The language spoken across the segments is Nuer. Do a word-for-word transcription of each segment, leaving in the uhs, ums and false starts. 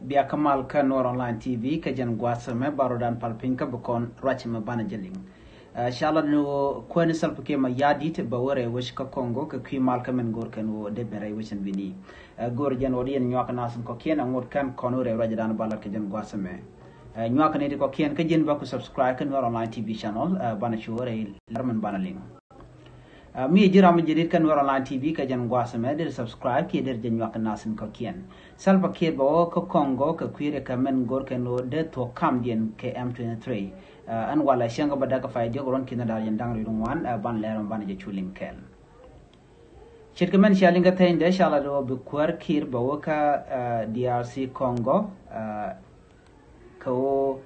Bia kä mal kä Nuɔr Online T V kä jɛn gua̱a̱th ɛmɛ, baro dan pal piny kä bi kɔn ruac ɛmɛ banɛ jɛ liŋ. Ɛ, ca lat ni ɣöö kuäär ni Salva Kiir Mayardit bɛ wä rɛy wec kä Congo kɛ kui̱ mal kä min go̱o̱r kɛn ɣöö dee ben rɛy wec ɛn wi̱ni. Ɛ, go̱o̱r jɛn ɣöö di yɛn nyuak nath in kɔ̱kiɛn aŋot kɛn kɔn wä rɛy ruac dan ba lat kɛ jɛn gua̱a̱th ɛmɛ. Ɛ, nyuak ni ti kɔ̱kiɛn kä ji̱n bä ku subscribe kä Nuɔr Online T V channel, ɛ, banɛ cu wä rɛy lär min banɛ liŋ. Ɛ, mi ji̱ ram mi ji̱ rit kä Nuɔr Online T V kä jɛn gua̱a̱th ɛmɛ, deri subscribe kiɛ deri jɛ nyuak nath in kɔ̱kiɛn. Salva Kiir bɛ wä kä Congo kɛ kui̱ rɛy kɛ min go̱o̱r kɛn ɣöö dee thuɔ̱k kamdiɛn kɛ M twenty-three. Ɛ, ɛn walɛ cäŋ kä bä däk kä pay diɔ̱k ruɔ̱n ki̱n da̱r yɛn da̱ŋ rɛw ruɔ̱n ŋuan, ɛ, banɛ lɛr mɛ banɛ jɛ cu liŋ kɛɛl. Ce̱tkɛ mɛn cia liŋ kä thɛny dee ca lat ɣöö bi kuäär Kiir bɛ wä kä, ɛ, D R C Congo, ɛ, kɛ ɣöö,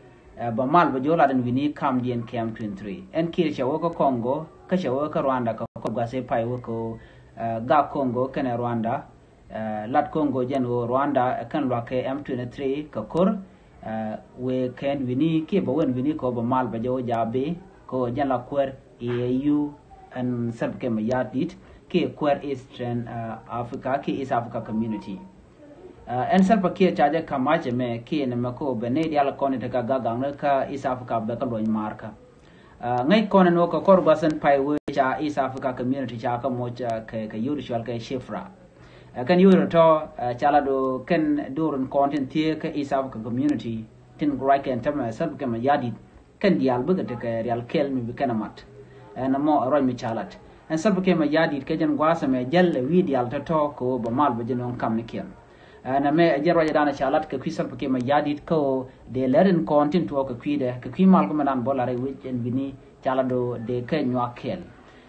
ɛ, bɛ mal bɛ jɔw lat ɛn wi̱ni kamdiɛn kɛ M twenty-three. Ɛn Kiir cɛ wä kä Congo kä cɛ wä kä Rwanda kɛ kɔr gua̱th ëë pay wä kɛ ɣöö, ɛ, gak Congo kɛnɛ Rwanda, ɛ, lat Congo jɛn ɣöö Rwanda ɛ kɛn lua̱k kɛ M twenty-three kɛ ko̱r, ɛ, wëë kɛn wi̱ni kiɛ bɛ wä ɛn wi̱ni kɛ ɣöö bɛ mal bɛ jɔw ja̱a̱p bi kɛ ɣöö jɛn la kuäär E A U ɛn Salva Kiir Mayardit kiɛ kuäär Eastern, ɛ, Africa kiɛ East Africa Community. Ɛ, ɛn Salva Kiir ca jɛ ka̱m mac ɛmɛ kiɛ nɛmɛ kɛ ɣöö bɛ nɛy diaal kɔn in te kä gak gakni kä East Africa bɛ kä luɔ̱ny maarkä. Ɛ, ŋäc kɔn ɛn ɣöö kɛ kɔr gua̱th ɛn pay wee ca East Africa Community ca kä moc, ɛ, kɛ, kɛ yio̱w ti cɔal kɛ CIFRA. Ɛ, kɛn yio̱w tɔ̱tɔ̱, ɛ, ca lat ɣöö kɛn do̱r in kɔn tin thieek kä East Africa Community tin ruac kɛn tämɛ Salva Kiir Mayardit kɛn diaal bikɛ tekɛ rial kɛl mi bi kɛn a mat. Ɛn ɛmɔ ɛ ruac mi ca lat. Ɛn Salva Kiir Mayardit kɛ jɛn gua̱a̱th ɛmɛ jäl ɛ wi̱i̱ diaal tɔ̱tɔ̱ kɛ ɣöö bɛ mal bɛ jɛ nööŋ kamnikiɛn. Ɛn ɛmɛ ɛ jɛn ruac ɛ dan ɛ ca lat kɛ kui̱ Salva Kiir Mayardit kɛ ɣöö dee lɛr in kɔn tin tuɔɔk kɛ kui̱dɛ kɛ kui̱ mal kä mɛ dan bä la rɛy wec ɛn wi̱ni ca lat ɣöö dee kɛ nyuak kɛɛl.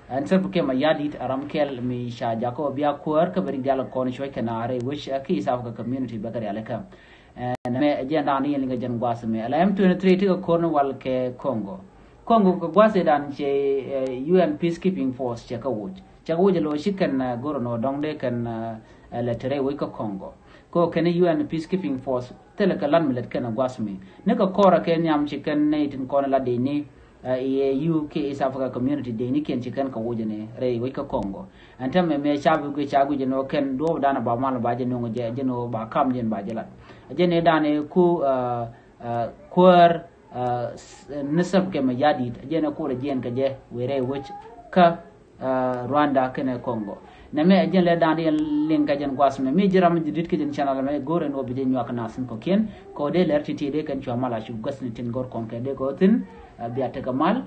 Ɛn Salva Kiir Mayardit ɛ ram kɛl mi ca jakä ɣöö bia kuäär kä bɛ rik diaal kɔn cuɔ̱c kɛ na rɛy wec, ɛ, kä East Africa Community bɛ kɛ rialikä. Ɛn ɛmɛ ɛ jɛn dan yɛn liŋ kɛ jɛn gua̱a̱th ɛmɛ. Ala M twenty-three ti kɛ ko̱r ni wal kɛ Congo. Congo kɛ gua̱a̱th ëë dan cɛ, ɛ, U N Peacekeeping Force cɛ kɛ woc. Cɛ kɛ woc ɛ lo̱ ci kɛn, ɛ, go̱r ɛn ɣöö dɔ̱ŋ dee kɛn, ɛ, ɛ, lɛ te rɛy wec kä Congo. Kɛ ɣöö kɛn U N Peacekeeping Force thilɛ kɛ lat mi lät kɛn ɛ gua̱a̱th mi. Ni kɛ kɔr ɛ kɛ nhiam ci kɛn nɛy tin kɔn ɛ lat dee ni ɛ, E A U kiɛ East Africa Community dee ni kiɛn ci kɛn kɛ woc ni rɛy wec kä Congo. Ɛn täämɛ mëë ca bi guic ca guic ni wä kɛn duɔ̱ɔ̱p dan ba mal ba jɛ nuŋ jɛ, jɛ ni wä ba kam jɛn ba jɛ lat. Jɛ ni dan ku, ɛ, ɛ, kuäär, ɛ, s-, ni Salva Kiir Mayardit, jɛ ni ku rɛ jiɛn kɛ jɛ wëë rɛy wec kä, ɛ, Rwanda kɛnɛ Congo. Nɛmɛ ɛ jɛn lɛ dan yɛn liŋ kɛ jɛn gua̱a̱th mɛ. Mi ji̱ ram mi ji̱ dit kɛ jɛn channel mɛ go̱o̱r ɛn wä bi jɛ nyuak nath in kɔ̱kiɛn. Kɛ wä dee lɛr ti̱ti̱ dee kɛn cua mal a cu guäth ni tin go̱o̱r kɔn kɛ dee kɛ wä thi̱n, ɛ, bia tekɛ mal.